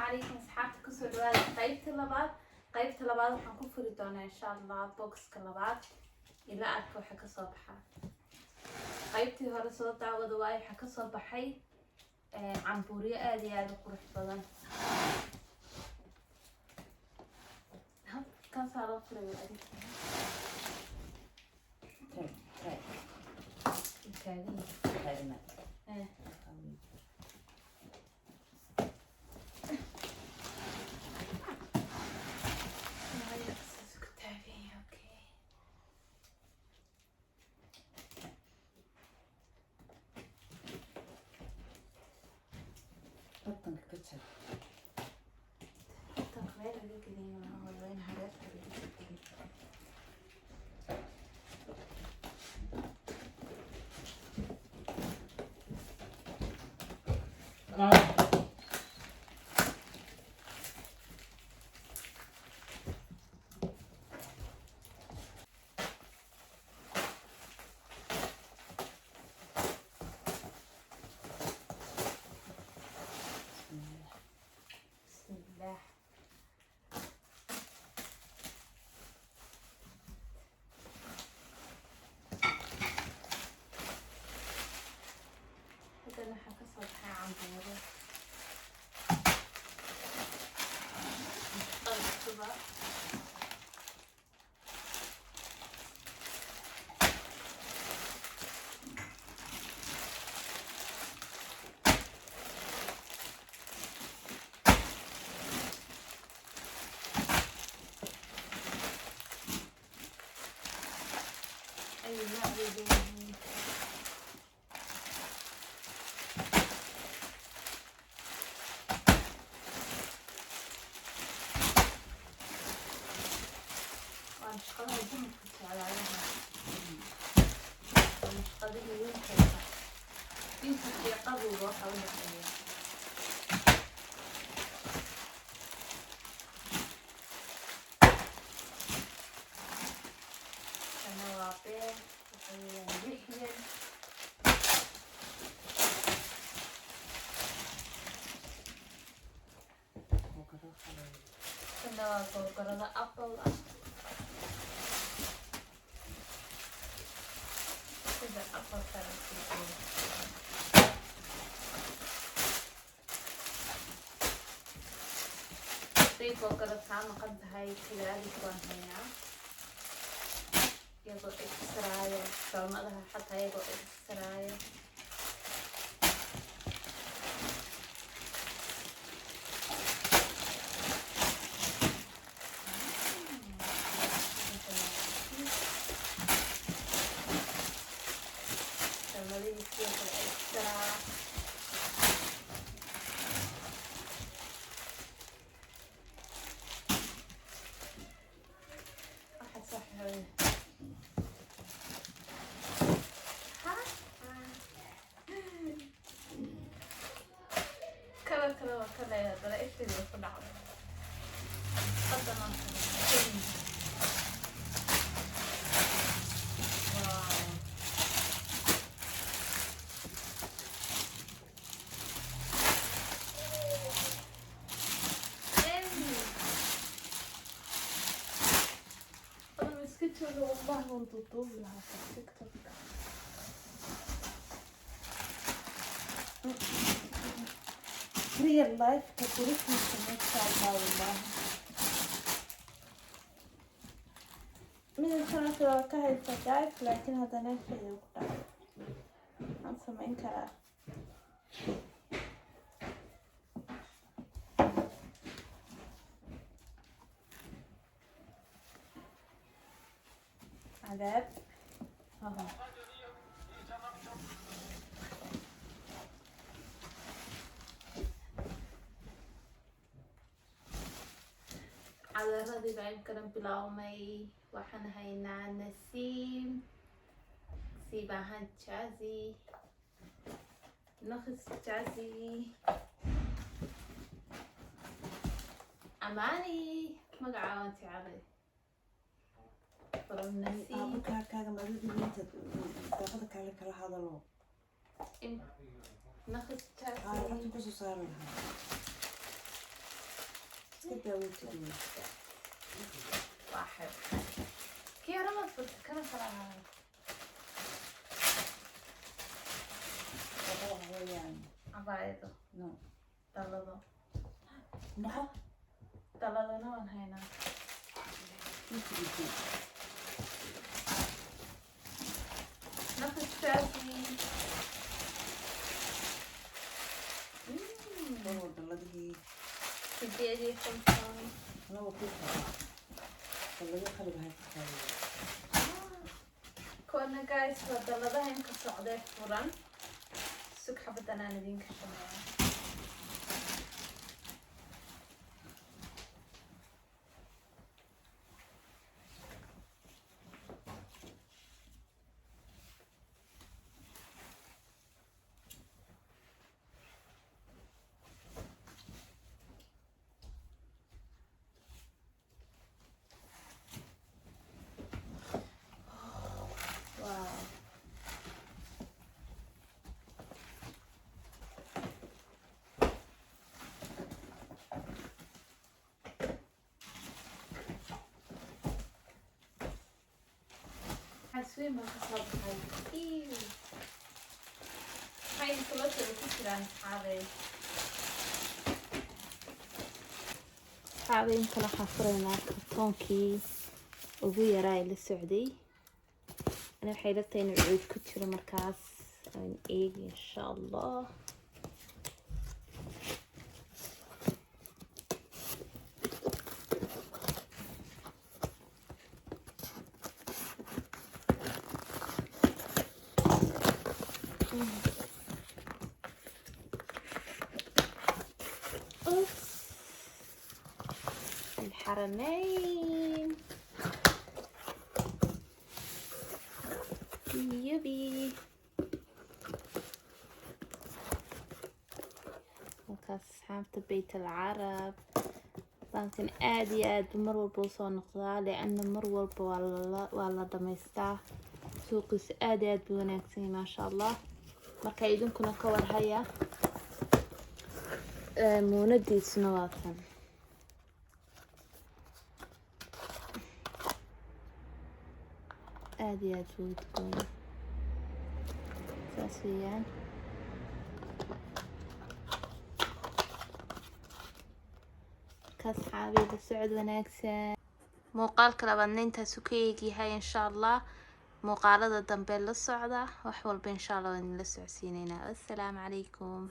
Calaykum asxaabta, kusoo dhawaada qaybta labaad. Qaybta labaad waxaan ku furi doonaa, insha Allah, boxka labaad. Ila arka waxa kasoo baxa. Qaybtii hore soo daawada, waayo waxaa kasoo baxay cambuuryo aada iyo aada u qurux badan. Halkaasaa loo furaya adig. Try, try. Taagan. Taagna. Eh. Waayo, saas ku taagan yahay, okay. Bartanka ka jar. Tan meel laga geliyo maaha, waa in hareerta laga geliyo. Bismillah. Bismillah. Haddana waxaa kasoo baxay cambuuro. Nusqada cusuba. Ay nooc bay leeyihiin. Waa nashqadaha dumarku jeclaadaha. Waa nashqadihii winterka. Winterka iyo qabowga waxa u dhexeeya. Kana waa beer, waxa weeyaan 6 yan. Googaro kale. Kana waa googarada apple ah. Sida apple-ka la sii. Haday googarad kaa maqan tahay, kadaalik waan haynaa. Iyagoo extraaya, shalmadaha xataa iyagoo extraaya. Shalmadihii sidoo kale extra. Waxaad soo xiraya. Ha? Kala kale waa kale, haddana ishayda ku dhacdo. Haddana pink. Wow. Em. Odan iska jooga, wallah waan duuduubi lahaa TikTok. Real life ka quruxdiisa masha Allah, wallahi. Midabkan kale waa ka haysta, guys, laakiin haddana ishayda ku dhacay. Maxaan samayn karaa? Cadaab. Aha. Cadaradii baa imkana bilaawmay. Waxaan haynaa Nasiim, siibahan Jazzy, Naqis Jazzy, Amani magaca waan jeclay from Nasiim. Aabo, kaarkaaga madadii inta daaqada kale kala hadalo. Naqis Aa, Jazzy. Lacagta kusoo saari lahaa. Daawatid. واحد kii hore maad furtay, kana kala ahaa. Waxa weeyaan Cabaayado. No. Dalado. Noqo. Daladana waan haynaa. Intigiisii. Nothing stressy. Oo dalladihii. 58. Laba ku qaba. Dallado qalib ahaa ka qaaday. Kuwana guys waa daladaha inka socdee furan. Sug, xabadan aan idinka shameeya. Wow. Xasweyn baa ka soo baxay. Ew. Maxay kula soo ku jiraan, asxaabey? Asxaabey, inta waxaan furaynaa kartoonkii ugu yaraa ee la socday. Ani waxay ila tahay inuu cuud ku jiro, markaas aan eegi insha Allah. Oops. الحرمين يبي halkaas asxaabta. Beyt Alcarab baankan aad iyo aad buu mar walba usoo noqdaa, liana mar walba waa la dhamaystaa. Suuqiisa aad iyo aad buu wanaagsan yahay, maasha Allah. Marka idinkuna ka warhaya. Muunadiisuna waa tan. Aad iyo aad buu udgoon, saas weeyaan. Marka asxaabi, la socod wanaagsan. Muuqaalka labaadna intaasu ka eegyahay insha Allah. Muuqaalada dambe la socda, wax walba insha Allah waan idinla socodsiineynaa. Assalaamu calaykum.